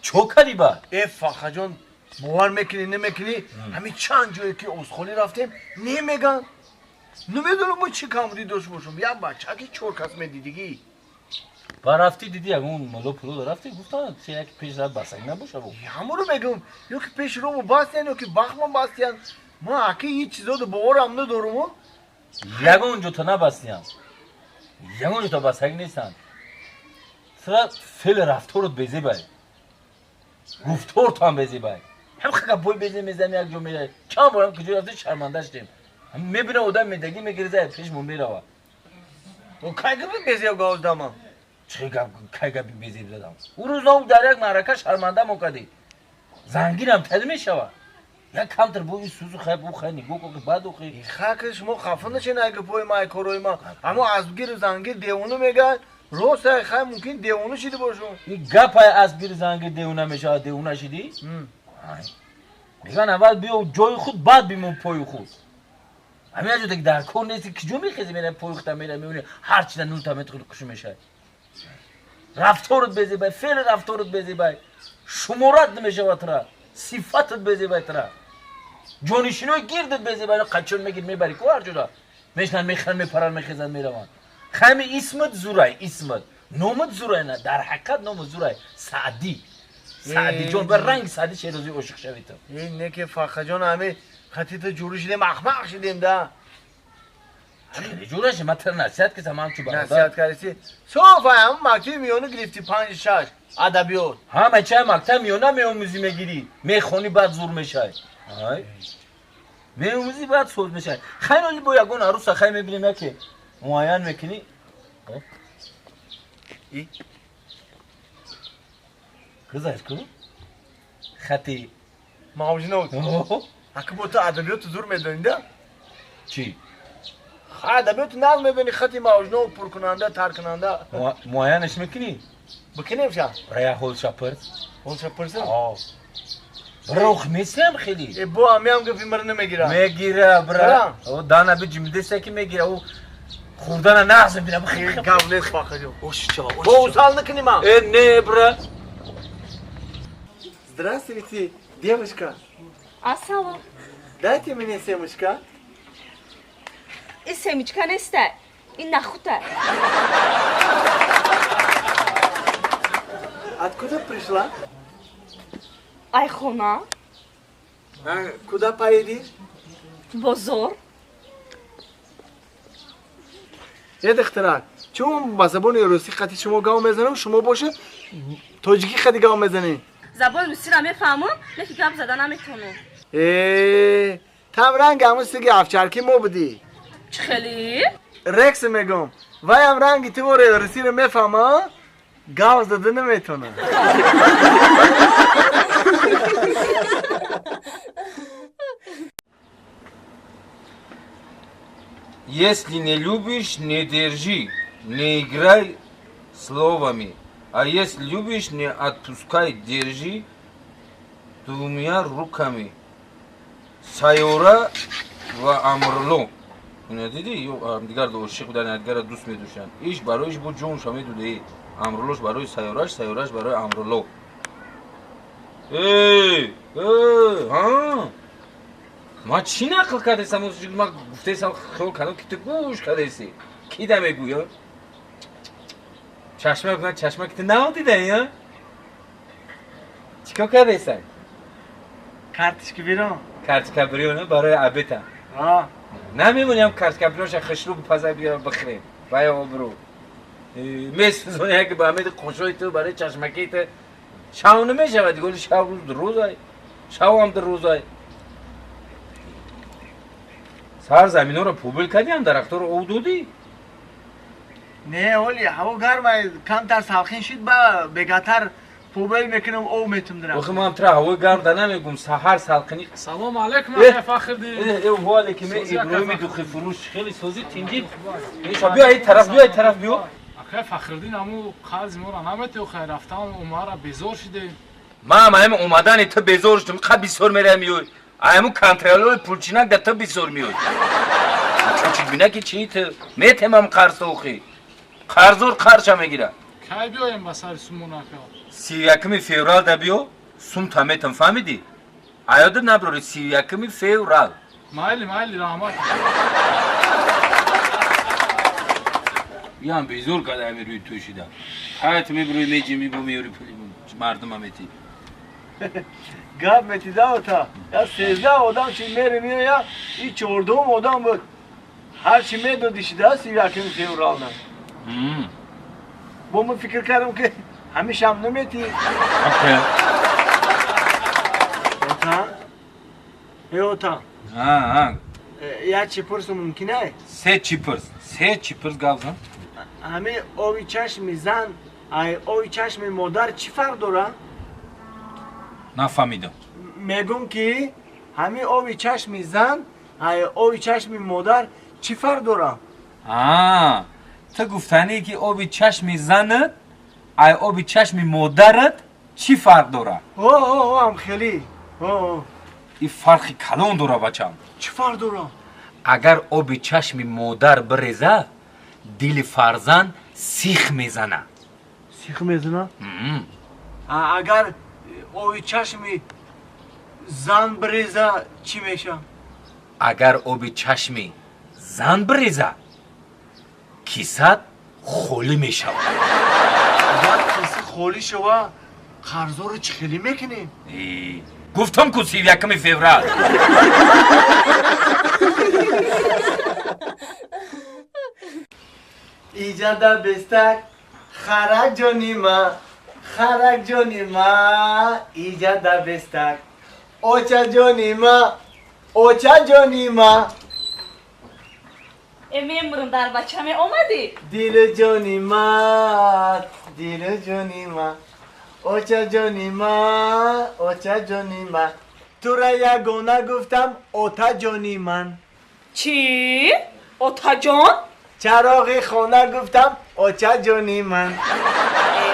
Чо кардӣ ба? Э, Фархаҷон, бовар мекунӣ, намекунӣ, ҳамин чанд ҷое ки овозхонӣ рафтем, намеган. Намедонам мо чӣ камбудӣ дошт бошам. Як бача ки чор кас медидигӣ. Ба рафтӣ, дидӣ, ягон мулло пуло рафтӣ, гуфтанд, се яки пеш рафт, басак набоша бу. Ҳамонро мегӯм, ё ки пеши рому бастиян, ё ки бахтмон бастиян. Ман аки ҳеҷ чизоду боварам надорум. Ягон ҷота набастиям, ягон ҷота басак нестанд. Сира феъли рафторут безебай, гуфтортам безебай, ҳам гапҳои безеб мезани, як ҷо меравӣ. Чанд борам куҷо рафти, шарманда шудем. Мебина, одам медагӣ мегириза, пешмон мерава. Кай гапи безеб газдама? Чӣ гап, кай гапи безеб задам? Ӯ рӯз ном дар як маърака шармандамо кардӣ. Зангирам тад мешава, як камтар бо сузу хай бу хай нигоҳ ки баъд охи. Хаки шумо хафа нашен, ай гапҳои ма, ай корои ма. Аммо асбгиру зангир девона мегӯяд, рост ай. Хай, мумкин девона шида бошум. Ин гапай, асбгири зангир девона мешавад, девона шидӣ. Мегӯянд, аввал биё ҷои худ, баъд бимон пои худ. Ҳамин аҷо ки дар кор нести, киҷо мехези, мера пои худта мера, мебини, ҳар чиза нунта метихӯри, хушу мешавад. Рафторут безебай, феъли рафторут безебай, шуморат намешавад тра, сифатат безебай, тра ҷонишинои гирдат безебай. Қачон мегир, мебари ку, ҳар ҷода мешинанд, мехӯранд, мепаранд, мехезанд, мераванд. Хами исмат зурай, исмат номат зурай, на дар ҳақиқат номат зурай. Саъдӣ, Саъдиҷон, ба ранги Саъди Шерозӣ ошиқ шавӣ ту. Ин не ки, Фархаҷон, ҳами хатита ҷурӣ шидем, ахмақ шидем да. Хеле ҷура ши, ман тра насиҳат кардам, ҳамчу бародар. Насиҳат кардӣ, соф ҳам мактаби миёна гирифтӣ панҷ шаш адабиёт. Ҳама чай мактаб миёна меомӯзӣ, мегирӣ, мехонӣ, баъд зур мешавӣ. Ай, меомӯзӣ, баъд соз мешавӣ. Хайр, оли бо ягон аруса хай мебинем, яке муайян мекунӣ. И? Гузашт ку хати. Мавҷунот, аки бо ту адабиёту зур медонӣ да. Чӣ? Адабиёту нағз медонӣ, хати мавҷунот пуркунанда, таркунанда. Муайянаш мекунӣ? Бикунем ша. Бира, як ҳолша пирс. Ҳолша пурсам? Бира, месиям хеле. Э, бо ҳамиам гапи мара намегира. Мегира, бира, дана биҷимидеса ки мегира, ӯ хурдана нағз мебина. Гап нест, Фархаҷон, бо усал накунӣ ман. Э, не, бира. Здравствуйте, девушка. Ассалом. Дайте мне семечка. Ин семечка неста, ин нахута. Откуда пришла? Ай хона. А, куда поедешь? Бозор. Э, духтарак, чун ба забони русӣ қати шумо гав мезанам, шумо боша тоҷикӣ қати гав мезанед? Забони русиро мефаҳмам, лекин гап зада наметавонам. Э, там ранги ҳамун сиги овчарки мо будӣ. Чӣ хеле? Рекс мегӯм, ваям ранги ту русиро мефаҳма, гав зада наметавонад. Если не любишь, не держи, не играй словами. А если любишь, не отпускай, держи двумя руками. Сайёра ва Амрло. Ина дидӣ, ё дигар ошиқ будан, дигара дӯст медоштанд. Иш барои иш бо ҷонша медуде. Амрулош барои сайёраш, сайёраш барои Амруло. Эй, эй, ҳа? Ман чӣ нақл кардесам? Ман гуфтесам, хиёл кардам, ки ту гӯш кардеси. Ки да мегӯя? Чашма кунад, чашма ки ту нав дидаи, а? Чӣ кор кардесай? Карточка берам. Карточка бирёна барои обеда. Намемонем, карточка бирёнша хушрӯ бипаза, биёр, бихӯрем. Вай обрӯ. Месӯзони яке ба ҳамеди қошои ту барои чашмакии ту шав намешавад, голи шав рӯз рӯзай. Шавам дар рӯзай. Сар заминҳоро пубил кардиам, дарахтҳоро об додӣ? Не, оли ҳаво гарма, камтар салқин шид, ба бегатар побел мекунам, об метум дирам. Охи, ман тра ҳавои гарм да намегум, саҳар салқини. Салом алейкум, Э, ака Фахриддин. Э, ва алейкум, Сози, ака Иброҳими Фахриддин. духифурӯш, хеле сози, тинҷи. Биё ин тараф, биё ин тараф, биё. Ака Фахриддин, аму қарзи моро наметиё, хай рафтам, умара безор шидем. Ман ҳами омадани ту безор шудам, қа бисёр мерам, миёй. Айму контролёри пулчинак да ту бисёр миёй. Чучик бина ки чи ту метемам қарз охи. Қарзор қарша мегира. Кай биёем ба сари сумон, ака? 31 феврал да биё, сум таметам, фаҳмидӣ? Аёдат наброри 31 феврал. Майли, майли, раҳмат. Ям безор када ами рӯи тӯй шида. Ҳаят мебурӯи меҷи мебо меёри пули мардума метӣ. Гап метида ота. Я 13 одам чи мере меоя, и 14 одам буд. Ҳар чи медоди шида 31 февралда. Бо ман фикр кардам ки ҳамешам наметӣ. Ота? Э ота. Ҳа, ҳа. Я чи пурсу мумкин ай? Се чи пурс. Се чи пурс гап зан. Ҳами оби чашми зан, ай оби чашми модар чӣ фарқ дора? Нафаҳмидам. Мегум ки ҳами оби чашми зан, ай оби чашми модар чӣ фарқ дора? Аа, ту гуфтанӣ ки оби чашми занат, ай оби чашми модарат чӣ фарқ дора? О, о, о, ам хеле. О, И фарқи калон дора, бачам. Чӣ фарқ дора? Агар оби чашми модар биреза, дили фарзанд сих мезана. Сих мезана? Агар оби чашми зан биреза, чӣ меша? Агар оби чашми зан биреза, кисат холӣ мешавад. Агар киса холӣ шава, қарзоро чӣ хелӣ мекунем? Гуфтам ку 31 феврал. Иҷада бестак, харак ҷони ма, харак ҷони ма, иҷада бестак. Оча ҷони ма, оча ҷони ма. Э мемурам дар бача меомадӣ? Дили ҷони ма, дили ҷони ма. Оча ҷони ма, оча ҷони ма. Тура ягона гуфтам, ота ҷони ман. Чӣ? Отаҷон? Чароғи хона гуфтам, оча ҷони ман.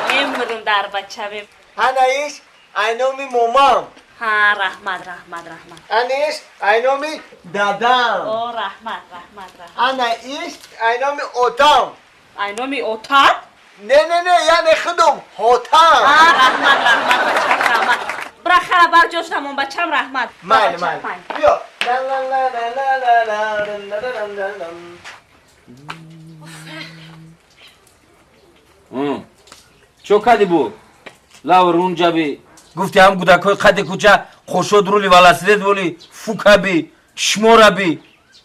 Мемурам дар бача мем. Анаиш айноми момам. Ҳа, раҳмат, раҳмат, раҳмат. Анаиш айноми дадам. О, раҳмат, раҳмат, раҳмат. Анаиш айноми отам. Айноми отат? Не, не, не, яъне худум хотам. А, раҳмат, раҳмат, бачам, раҳмат. Бира хара бар ҷош намон, бачам, раҳмат. Майли, майли. Биё. Чо кади бу? Лав рунҷаби. Гуфти ҳам гудакҳои қади кӯча қошод рули велосипед боли, фукаби, чишмораби.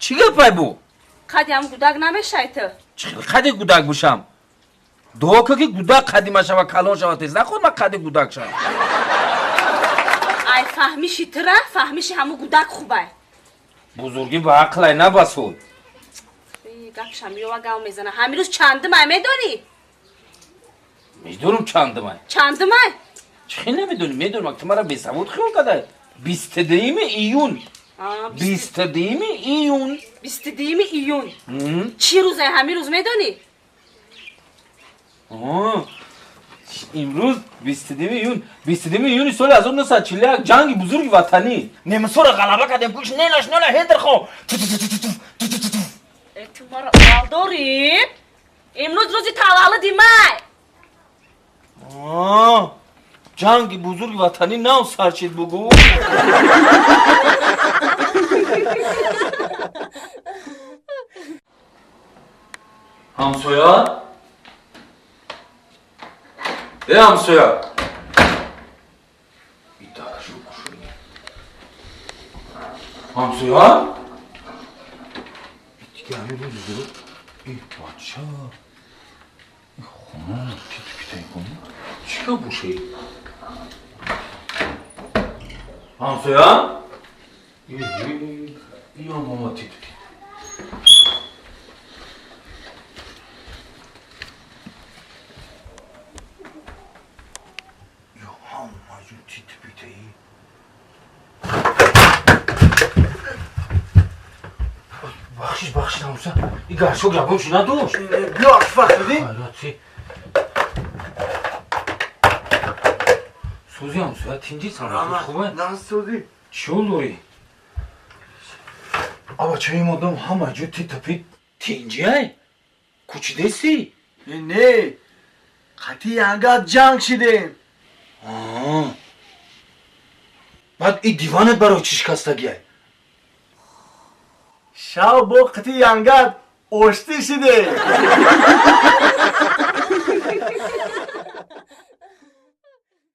Чӣ гапай бу? Қади ҳам гудак намешай ту. Чӣ хел қади гудак бошам? Дуо кун ки гудак қади машава, калон шава тез. Наход ман қади гудак шавам. Ай фаҳмиши тура, фаҳмиши ҳаму гудак хубай. Бузургӣ ба ақлай набасуд. Гапшам ёва гав мезана. Ҳамин рӯз чандумай медонӣ? Медонам чандумай. Чандумай? Чӣ хел намедонӣ? Медонам, ту мара бесавод хиёл кадай. 22 июн. 22 июн. 22 июн. Чӣ рӯзай ҳамин рӯз медонӣ? Имрӯз 22 июн, 22 июни соли 1941 ҷанги бузурги ватанӣ. Немисҳоро ғалаба кардем, куш нелаш нела ҳедрхо. Э, ту маро овал дорӣ? Имрӯз рӯзи таваллуди май. Ҷанги бузурги ватанӣ нав сар шид, бугӯ. Ҳамсоя? Э, ҳамсоя! Ҳамсоя? Дига ҳамин рӯз зуд. Э, бача. Хона титу-питай кун. Чӣ гап боше? Ҳамсоя? Э, ё мама титу-пит. Бахшиш, бахшиш, ҳамсоя. И гаршок ягон чӣ надошт? Биё, акфар шудӣ? Сӯзи ҳамсоя, тинҷи саломатӣ хубе? На, сӯзи. Чӣ ҳол дорӣ? Аба чаи модам ҳама ҷо титу-пит. Тинҷиай? Кӯчидеси? Не, қатъи ягат ҷанг шидем. Баъд и диванат барои чӣ шикастагиай? Шав бо қити янгат оштӣ шиде.